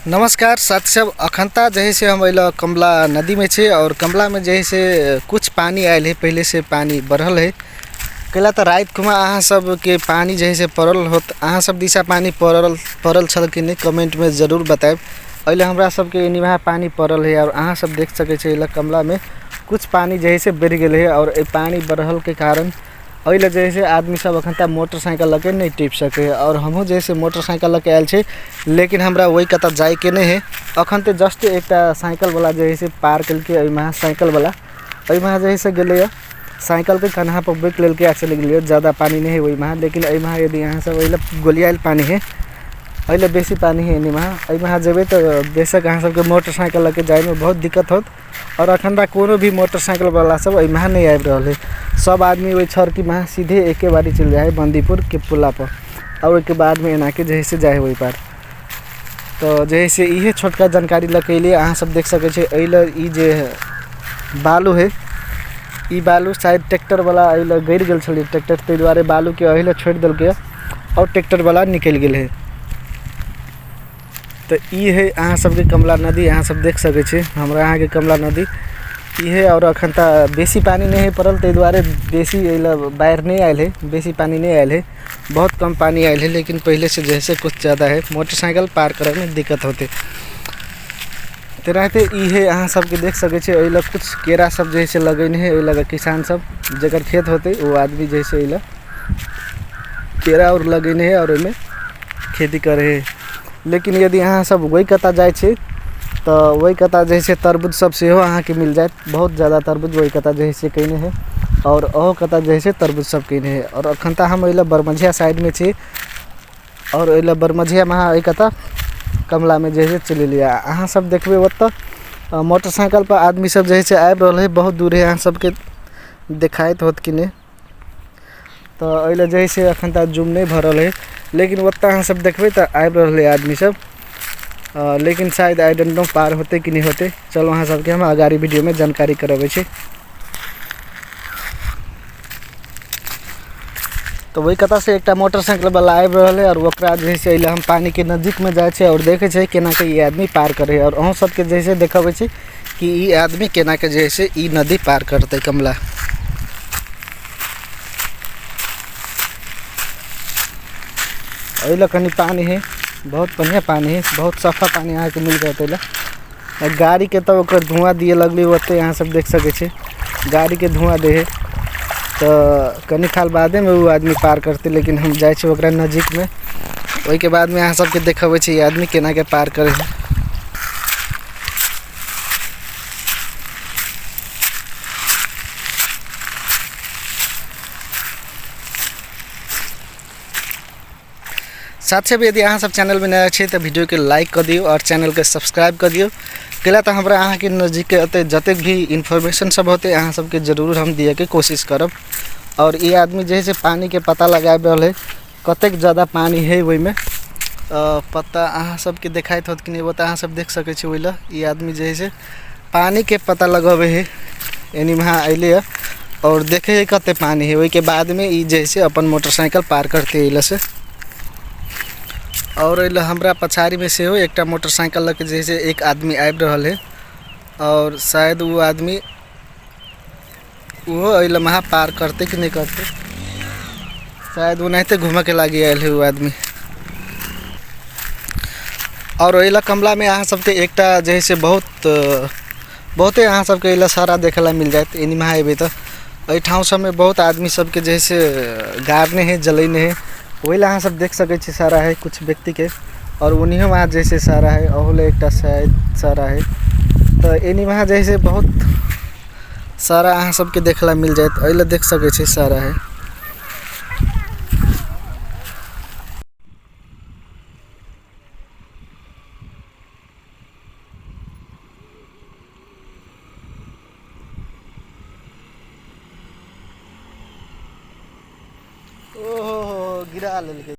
नमस्कार साथी सब, अखनता जे है से हम अइला कमला नदी में छे और कमला में जे है से कुछ पानी आयल है, पहले से पानी बढ़ल है। कैला तो रात कुमा अहाँ सब के पानी जे है से पड़ल होत, अहाँ सब दिशा पानी पड़ल पड़ल छल कि नहीं कमेंट में जरूर बताएब। अइला हमरा सबके एनी पानी पड़ल है और अहाँ सब देख सके छे अइला कमला में कुछ पानी जे है से बढ़ गेल है और ए पानी बढ़ल के कारण एहि जे है से आदमी सब अखन मोटरसाइकिल लके नहीं टिप सके है। और हमहूँ जे है से मोटरसाइकिल लके आयल छी, लेकिन हमरा वही कतऽ जाइके नहीं है। अखन तो जस्ट एकटा साइकिल वाला जे है से पार कलकै, एहिमे साइकिल वाला एहिमे जे है से गेलैया, साइकिल के कन्हा पर बैठ लेलकै आ चलि गेलैया। ज़्यादा पानी नहीं है ओहिमे, लेकिन एहिमे यदि अहाँ सब एहि गोलियायल पानी है, एहि बेसी पानी है एहिमे, एहिमे जेबै तऽ बेशक अहाँ सबके मोटरसाइकिल लके जाइमे बहुत दिक्कत होत। और अखन तक कोनो भी मोटरसाइकिल वाला सब एहिमे नहीं आबि रहल है, सब आदमी वही छड़की में सीधे एके बारी चलि जाइ है बंदीपुर के पुला पर और ओहिके बाद में एना के जे है से जाइ है ओहि पार। तो जे है से इहे छोटका जानकारी लके अयलियै। अहाँ सब देख सकै छियै एहि लए ई जे बालू है, ई बालू शायद ट्रैक्टर वाला एहि लए गड़ि गेल छलै ट्रैक्टर, ताहि दुआरे बालू के एहि लए छोड़ि देलकै और ट्रैक्टर वाला निकलि गेल है। तो ई है अहाँ सबके कमला नदी, अहाँ सब देख सकै छी हमरा अहाँके कमला नदी ई है। और अखन तऽ बेसी पानी नहीं है पड़ल, ताहि दुआरे बेसी एहि लए बाढ़ि नहीं आयल है, बेसी पानी नहीं आयल है, बहुत कम पानी आयल है, लेकिन पहले से जैसे कुछ ज़्यादा है। मोटरसाइकिल पार करे में दिक्कत होते तो रहते। ई है अहाँ सबके देख सकै छी एहि लए कुछ केरा सब जे है से लगेने है, एहि लए किसान सब जकर खेत होते वो आदमी जे है से एहि लए केरा और लगेने है और ओहिमे खेती करे है। लेकिन यदि अहाँ सब ओहि कता जाइ छी तऽ ओहि कता जे है से तरबूज सब सेहो अहाँके मिल जायत, बहुत ज़्यादा तरबूज ओहि कता जे है से कयने है और अहो कता जे है से तरबूज सब कयने है। और अखन तऽ हम एहि लए बरमझिया साइडमे छी और एहि लए बरमझियामे अहाँ एहि कता कमलामे जे है से चलि एलियै। अहाँ सब देखबै ओतऽ मोटरसाइकिल पर आदमी सब जे है से आबि रहल है, बहुत दूर है, अहाँ सबके देखाइत होत कि नहि। तऽ एहि लए जे है से अखन तक जूम नहि भऽ रहल है, लेकिन ओतऽ अहाँ सब देखबै तऽ आबि रहल है आदमी सब, लेकिन शायद I don't know पार होतै कि नहि होतै। चलू अहाँ सबके हम अगाड़ी वीडियोमे जानकारी करबै छी। तो वही कता से एकटा मोटरसाइकिल वाला आबि रहल है और ओकरा जे है से एहि हम पानी के नजदीक में जाइ छै और देखै छै केना के ई आदमी पार करे है। और अहूँ सबके जे है से देखबै छी कि ई आदमी केना के जे है से ई नदी पार करतै कमला। एहि लए कनि पानी है, बहुत बढ़िया पानी है, बहुत सफा पानी अहाँके मिल जायत एहि लए। गाड़ी के तऽ ओकर धुआं दिए लगलै ओतै, अहाँ सब देख सकै छी गाड़ी के धुआं दै है। तऽ कनि काल बादेमे ओ आदमी पार करतै, लेकिन हम जाइ छी ओकरा नजदीकमे, ओहिके बादमे अहाँ सबके देखबै छी ई आदमी केना के पार करै है। साथ साथ यदि अहाँ सब चैनल में नया छी तऽ वीडियो के लाइक कऽ दियौ और चैनल के सब्सक्राइब कऽ दियौ। कैला तऽ हमरा अहाँके नजदीक के एतै जतेक भी इन्फॉर्मेशन सब होतै अहाँ सबके जरूर हम दियऽके कोशिश करब। और ई आदमी जे है से पानी के पता लगाबि रहल है कतेक ज़्यादा पानी है ओहिमे। पता अहाँ सबके देखाइत होत कि नहि, ओ तऽ अहाँ सब देख सकै छी। ओहि लए ई आदमी जे है से पानी के पता लगबै है, एनी वहाँ अयलै हँ और देखे है कते पानी है। ओहिके बादमे ई जे है से अपन मोटरसाइकिल पार करतै एहि लए से। और एहि लए हमरा पछाड़ीमे सेहो एकटा मोटरसाइकिल लऽ के जे है से एक आदमी आबि रहल है और शायद ओ आदमी ओहो एहि लए महा पार करतै कि नहि करतै, शायद ओनाहिते घूमऽके लागि आयल है ओ आदमी। और एहि लए कमलामे अहाँ सबके एकटा जे है से बहुत बहुते अहाँ सबके एहि लए सारा देखै लए मिल जायत। एनी महा एबै तऽ एहि ठाम सबमे बहुत आदमी सबके जे है से गाड़ने है, जलैने है, ओहि लए अहाँ सब देख सकै छी सारा है कुछ व्यक्तिके। और ओनिहो वहाँ जे है से सारा है, अहू लए एकटा शायद सारा है। तऽ एनी वहाँ जे है से बहुत सारा अहाँ सबके देखै लए मिल जायत, एहि लए देख सकै छी सारा है। ओहो गिरा लेलकै।